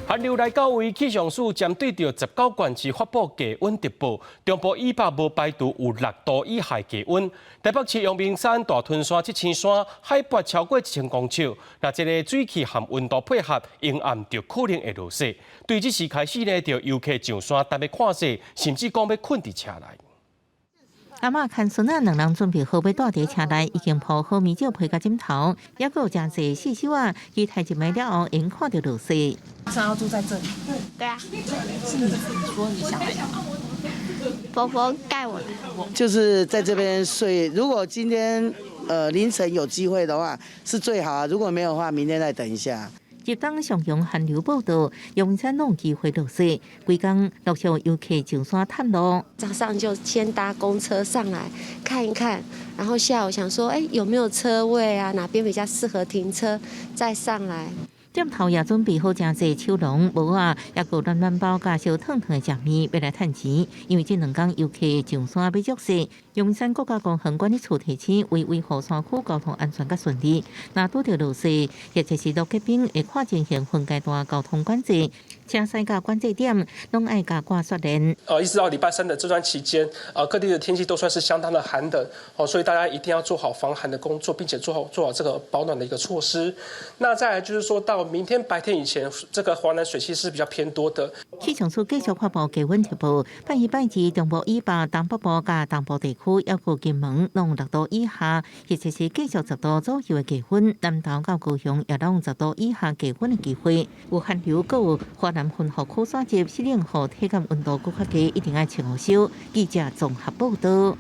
寒流來到位，氣象署針對著19縣市發布低溫特報，中部以北無排除有6度以下低溫。台北市陽明山、大屯山、七星山海拔超過1000公尺，若這个水汽和溫度配合，陰暗就可能會落雪。對這時開始呢，就遊客上山等欲看雪，甚至講欲睏佇車內。阿嬤牽孫仔兩人準備好欲蹛佇車內，已經鋪好棉被佮枕頭，猶閣有誠濟細手仔，期待入暝了後會看著落雪。想要住在這裡？對啊。是你說你想來的？婆婆帶我的。就是在這邊睡。如果今天凌晨有機會的話，是最好啊。如果沒有的話，明天再等一下。入冬上強寒流報到，陽明山攏有機會落雪，規工陸續遊客上山探路。早上就先搭公車上來看一看，然後下午想說，哎，有沒有車位啊？哪邊比較適合停車，再上來。店頭也準備好誠濟手籠、帽仔，猶閣暖暖包佮燒燙燙的食物，欲來趁錢。因為這兩工遊客上山欲足濟，陽明山國家公園管理處提醒，為維護山區交通安全佮順利，若拄著落雪，或者是落結冰，會看情形分階段交通管制，車駛到管制點，攏愛共掛雪鏈。一直到禮拜三的這段期間，各地的天氣都算是相當的寒冷，哦，所以大家一定要做好防寒的工作，並且做好這個保暖的一個措施。那再來就是說到明天白天以前，這個華南水汽是比較偏多的。氣象署繼續發布低溫特報，拜一、拜二中部以北、東北部佮東部地區，猶閣金門攏6度以下，或者是繼續10度左右的低溫。南投到高雄也攏10度以下低溫的機會。有寒流，閣有華南雲雨區徙入，適應予體感溫度閣較低，一定愛穿厚衫。記者綜合報道。